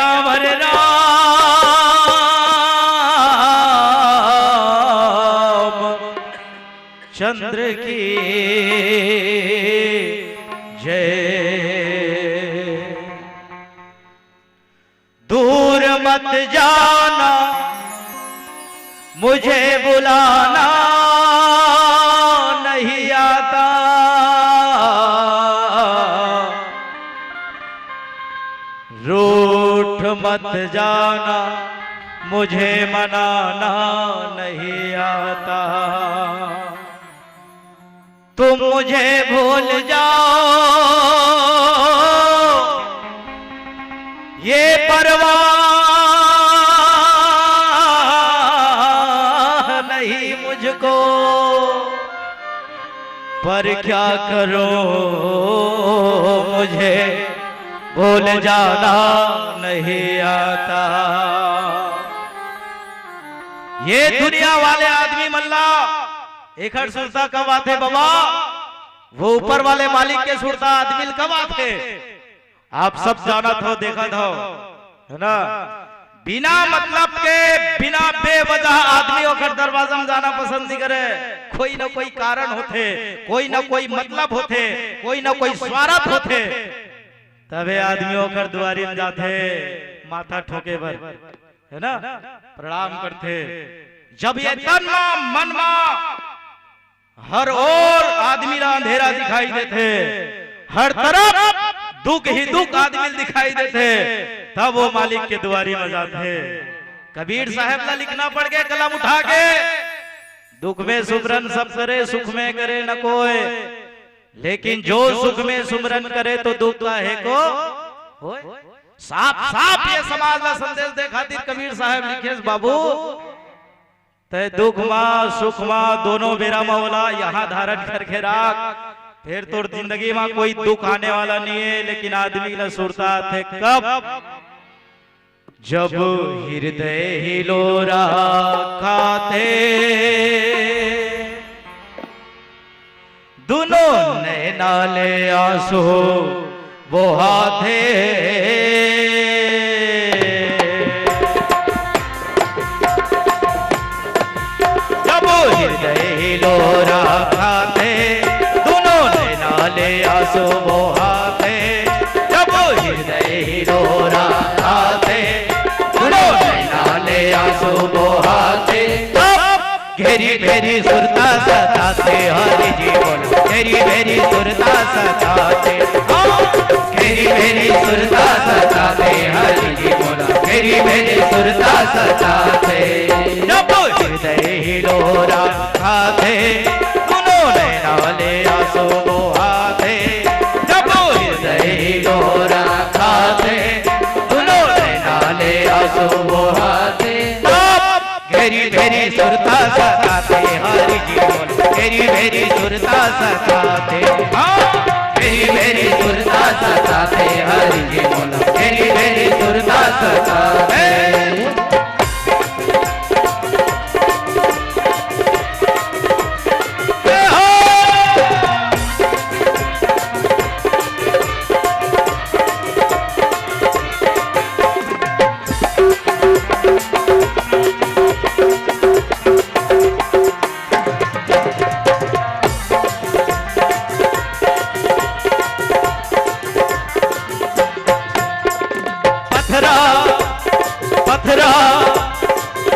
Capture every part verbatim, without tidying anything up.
सियावर राम चंद्र की जय। दूर मत जाना, मुझे बुलाना नहीं आता। रूठ मत जाना, मुझे मनाना नहीं आता। तुम मुझे भूल जाओ, ये परवाह नहीं मुझको, पर क्या करूं, मुझे भूल जाना नहीं आता। ये दुनिया वाले आदमी मन ला एखर सुरता कब आथे बाबा? वो ऊपर वाले मालिक के सुरता आदमी ल कब आथे? आप सब जानत हो, देखत हो, है ना? बिना मतलब के, बिना बेवजह आदमी ओखर दरवाजा में जाना पसंद नहीं करे। कोई ना कोई कारण होथे, कोई ना कोई मतलब होथे, कोई ना कोई स्वार्थ होथे, तबे आदमी ओखर दुआरी में जाथे माथा ठोके बर, है ना, प्रणाम करथे। जब ये तन मा, मन मा हर ओर आदमी ला अंधेरा दिखाई देथे, हर तरफ दुख ही दुख आदमी ला दिखाई देथे, तब वो मालिक के दुआरी में जाथे। कबीर साहब ला लिखना पड़ गे कलम उठा के, दुख में सुमरन सब करे, सुख में करे न कोय, लेकिन जो सुख में सुमरन करे तो दुख काहे को होय। साफ साफ ये समाज ला संदेश दे खातिर कबीर साहब लिखेस, बाबू, तै दुख मा सुख मा दोनों बेरा मा ओला यहाँ धारण करके राख, फिर तोर जिंदगी मा कोई दुख आने वाला नहीं है। लेकिन आदमी ला सुरता आथे कब? जब हृदय हिलोरा खाथे, दुनों नैना ले आंसू बोहाथे। जब हृदय हिलोरा खाथे, दुनों नैना ले आंसू बोहाथे। जब हृदय हिलोरा खाथे, दुनों नैना ले आंसू बोहाथे। अब घेरी घेरी सुरता सताथे हरि जी बोल, घेरी घेरी सुरता सताथे। हाँ। घेरी घेरी सुरता सताथे हरि जी बोल, घेरी घेरी सुरता सताथे। जब हृदय हिलोरा खाथे, दुनों नैना ले आंसू बोहाथे। जब हृदय हिलोरा खाथे, दुनों नैना ले आंसू बोहाथे। अब घेरी घेरी सुरता सताथे हरि जी बोल, घेरी घेरी सुरता सताथे। हाँ। घेरी घेरी सुरता सताथे हरि जी बोल, घेरी घेरी सुरता सताथे। पथरा, पथरा,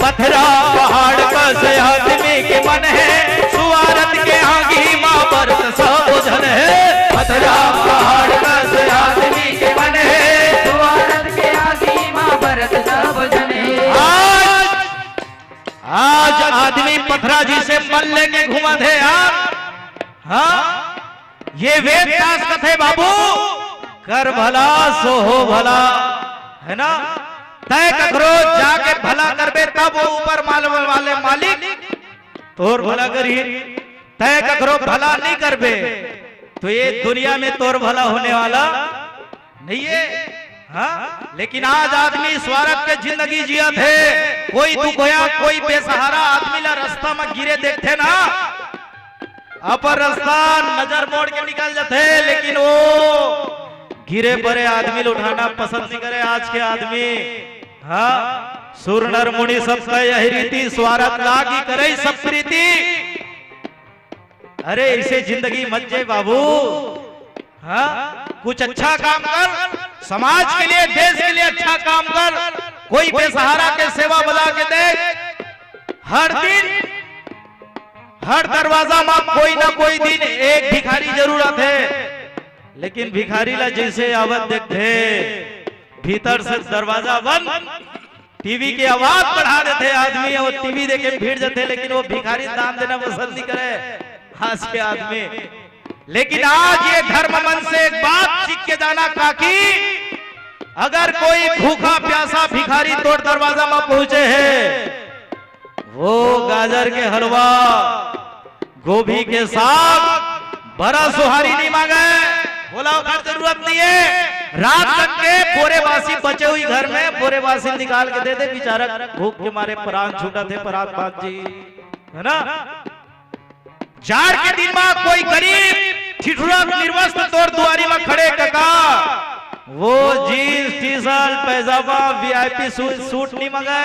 पथरा पहाड़ कस आदमी के मन हे, सुवारथ के आगी मा बरत सब झन हे। पथरा पहाड़ कस आदमी के मन हे, सुवारथ के आगी मा बरत सब झन हे। आज, आज आदमी पथरा जइसे मन लेके घूमत हे यार। हाँ, ये वेद व्यास कथे बाबू, कर भला सो हो भला, है ना? तय ककरो जाके भला करबे, तब वो ऊपर माल वाले मालिक तोर भला करही। तय ककरो भला नहीं करबे, तो ये दुनिया में तोर भला होने वाला नहीं है। हाँ, लेकिन आज आदमी स्वार्थ के जिंदगी जियत हे। कोई दुख होया, कोई बेसहारा आदमी ला रास्ता में गिरे देखथे ना, अपन रास्ता नजर मोड़ के निकल जाथे, लेकिन वो गिरे परे आदमी ल उठाना पसंद नहीं करे आज के आदमी। हाँ, सुर नर मुनि सब कहे यही रीति, स्वारथ लागी करे सब प्रीति। अरे, ऐसे जिंदगी मत जे बाबू। हाँ, कुछ अच्छा काम कर, समाज के लिए, देश के लिए अच्छा काम कर। कोई बेसहारा के सेवा बजा के देख। हर दिन, हर दरवाजा में कोई ना कोई दिन एक भिखारी जरूर आथे, लेकिन भिखारी ला जैसे आवत देखथे, भीतर से दरवाजा बंद, टीवी के आवाज बढ़ा देथे आदमी, अउ टीवी देखे भिड़ जाथे, लेकिन वो भिखारी दान देना पसंद नहीं करे आज के आदमी। लेकिन आज ये धर्म मंच से एक बात सीख के जाना काकी, अगर कोई भूखा प्यासा भिखारी तोर दरवाजा में पहुंचे हे, वो गाजर के हलवा, गोभी के साग, बरा सोहारी नहीं मांगे, बोला ओकर जरूरत नहीं है। रात तक के बोरे बासी बचे हुई घर में बोरे बासी निकाल के दे दे, बेचारा भूख के मारे प्राण छूटा थे, प्राण बात जी, है ना? जाड़ के दिन में कोई गरीब ठिठुरा निर्वस्त्र तोर दुआरी में खड़े कका, वो जींस टी शर्ट पैजामा वीआईपी सूट, सूट नहीं मांगे,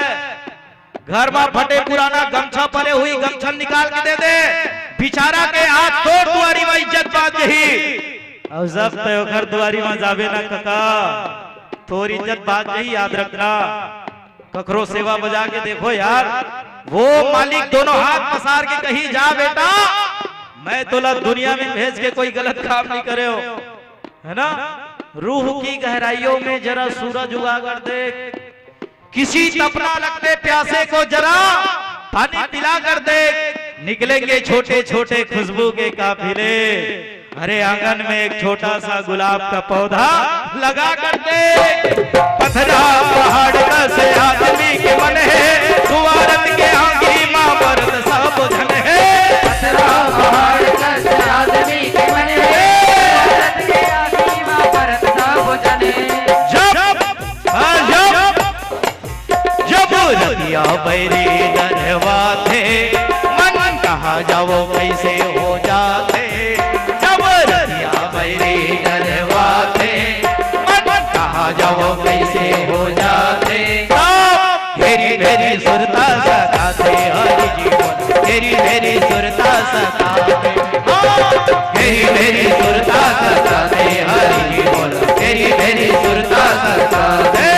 घर में फटे पुराना गमछा परे हुई, गमछा निकाल के दे दे, बेचारा के आज तोर दुआरी में इज्जत बात यही। अब जब तय ओकर दुआरी में जाबे ना कका, तोर इज्जत बात यही, याद रखना। कखरो सेवा बजा के देखो यार, वो मालिक दोनों हाथ पसार के कही, "जा बेटा, मैं तोला दुनिया में भेज के कोई गलत काम नहीं करे हो, है ना?" रूह की गहराइयों में जरा सूरज उगा कर देख, किसी तपना लगते प्यासे को जरा पानी पिला कर देख, निकलेंगे छोटे छोटे खुशबू के काफिले। अरे आंगन में एक छोटा सा गुलाब का पौधा लगा कर दे। पथरा पहाड़ कस आदमी के मन हे, सुवारथ के आंगी मां बरत सब झन हे। पथरा पहाड़ कस आदमी के मन हे, सुवारथ के आंगी मां बरत सब झन हे। जब, हाँ, जब जब रतिया बैरी डरवाथे, मन कहाँ जावो कैसे हो जाथे। जब रतिया बैरी डरवाथे, मन कहाँ जावो कैसे हो जाथे। तब भेरी भेरी सुरता सताथे हरि जी बोल, भेरी भेरी सुरता सताथे। हाँ, भेरी भेरी सुरता सताथे हरि जी बोल, भेरी भेरी सुरता सताथे।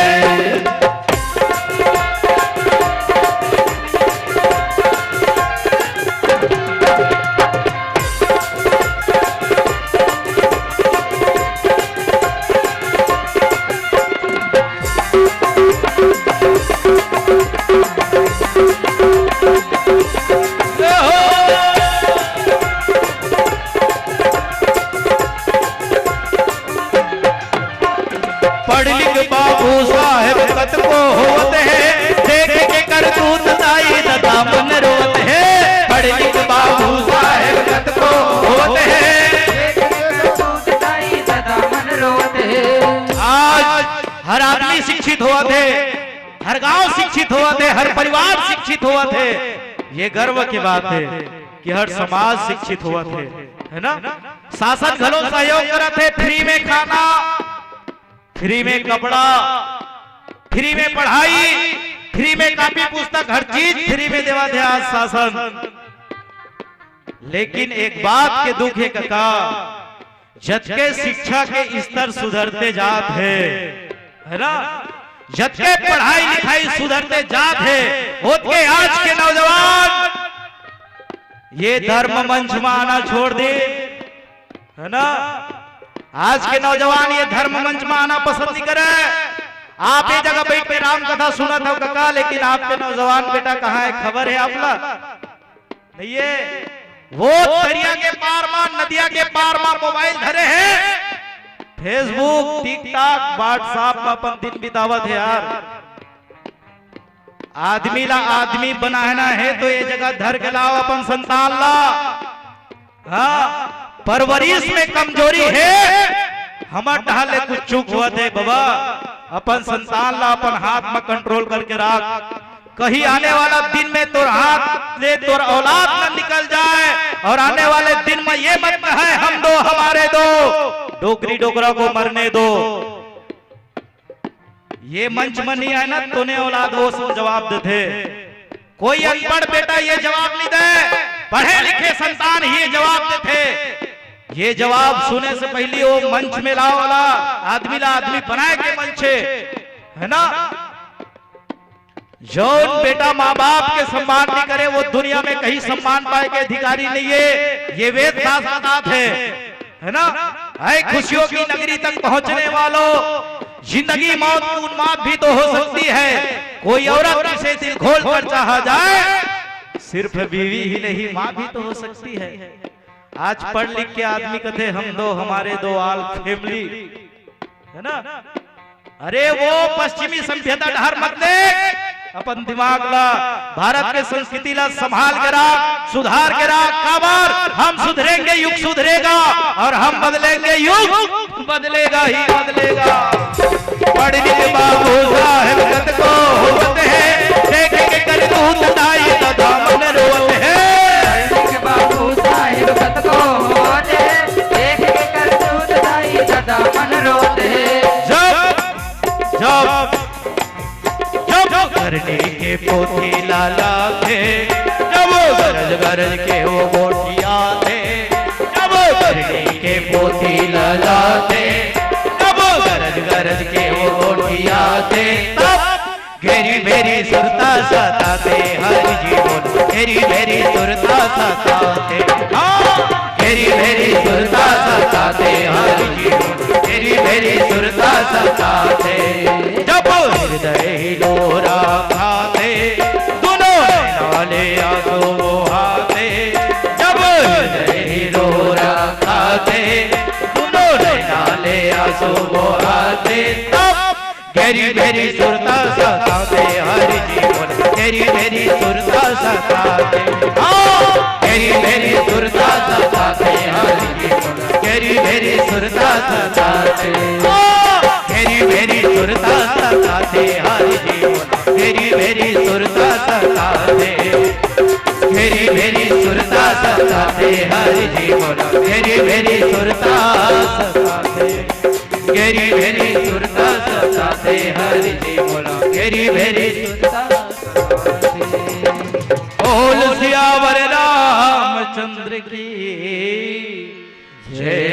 पढ़ लिख बाबू साहेब कतको होवत हे, देख के करतूत दाई ददा मन रोवत हे। पढ़ लिख बाबू साहेब कतको होवत हे। आज हर आदमी शिक्षित होवत हे, हर गांव शिक्षित होवत हे, हर परिवार शिक्षित होवत हे। ये गर्व की बात हे कि हर समाज शिक्षित होवत हे, है ना? शासन घलो सहयोग करत हे, फ्री में खाना, फ्री में कपड़ा, फ्री में पढ़ाई, फ्री में कॉपी पुस्तक, हर चीज फ्री में देवत हे आज शासन। लेकिन एक बात के दुख हे कका, जतके शिक्षा के स्तर सुधरते जात हे, है ना, जतके पढ़ाई लिखाई सुधरते जात हे, ओतके आज के नौजवान ये धर्म मंच में आना छोड़ दे, है ना? आज के नौजवान ये धर्म मंच में आना पसंद नहीं करे। आप ये जगह बैठ के राम कथा सुनत हो कका, लेकिन आपके नौजवान बेटा कहाँ हे, खबर हे आप ला? नहीं हे। वो दरिया के पार मा, नदिया के पार मा मोबाइल धरे हे, Facebook, TikTok, WhatsApp में अपन दिन बितावत हे यार। आदमी ला आदमी बनाना हे तो ये जगह धर के लाव अपन संतान ला। हाँ, परवरिश में कमजोरी हे, हमर डहर ले कुछ चूक होवत हे बबा, अपन संतान ला अपन हाथ में control करके राख। कहीं आने वाला दिन में तोर हाथ ले तोर औलाद न निकल जाए और आने वाले दिन में ये मत कहे, "हम दो, हमारे दो।" डोकरी डोकरा को मरने दो। ये मंच में नहीं आए ना, तोने औलाद वो सब जवाब देथे। कोई अनपढ़ बेटा ये जवाब नहीं दे, पढ़े लिखे संतान ही ये जवाब देथे। ये जवाब सुने से पहले वो मंच में लाओ वाला आदमी ला आदमी बनाए के मंच हे, है ना? जौन बेटा माँ बाप के सम्मान नहीं करे, वो दुनिया में कहीं सम्मान पाए के अधिकारी नहीं है, ये वेद शास्त्र बतात है, है ना? ऐ खुशियों की नगरी तक पहुंचने वालों, जिंदगी मौत की उन्माद भी तो हो सकती है। कोई औरत जिसे दिल खोल कर चाहा जाए, सिर्फ बीवी ही नहीं, माँ भी तो हो सकती है। आज पढ़ लिख के आदमी कथे, हम दो, हमारे दो, आल फैमिली, है ना? अरे, वो पश्चिमी सभ्यता डहर मत देख, अपन दिमाग ला, भारत के संस्कृति ला संभाल के रख, सुधार के रख। काबर? हम सुधरेंगे, युग सुधरेगा, और हम बदलेंगे, युग बदलेगा ही बदलेगा। पढ़ लिख बाबू साहेब कतको होवत हे, देख के करतूत दाई ददा मन रोवत हे। बाबू साहेब कतको होवत हे, देख के करतूत दाई ददा मन रोवत हे। जब, जब, जब करनी के पोथी ला लाथे, जब गरज गरज के वो गोठियाथे, जब करनी के पोथी ला लाथे, जब गरज गरज के वो गोठियाथे, तब घेरी भेरी सुरता सताथे हरि जी मोला, घेरी भेरी सुरता सताथे, हाँ, घेरी भेरी सुरता सताथे हरि जी मोला, घेरी भेरी सुरता सताथे। जब हृदय हिलोरा खाथे, दुनो नैना ले आंसू बोहाथे, जब हृदय हिलोरा खाथे, दुनो नैना ले आंसू बोहाथे, तब घेरी भेरी सुरता सताथे हरि जी मोला, घेरी भेरी सुरता सताथे, हाँ, घेरी भेरी सुरता सताथे हरि जी मोला, घेरी भेरी सुरता सताथे, हाँ, घेरी भेरी सुरता सताथे हरि जी मोला, घेरी भेरी सुरता सताथे, घेरी भेरी सुरता सताथे हरि जी मोला, घेरी भेरी सुरता सताथे। घेरी भेरी सुरता सताथे हरि जी मोला, घेरी भेरी सुरता सताथे। बोल सियावर रामचंद्र की जय।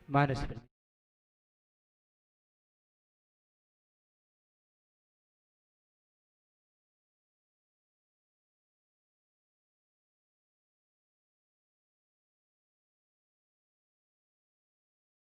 मानस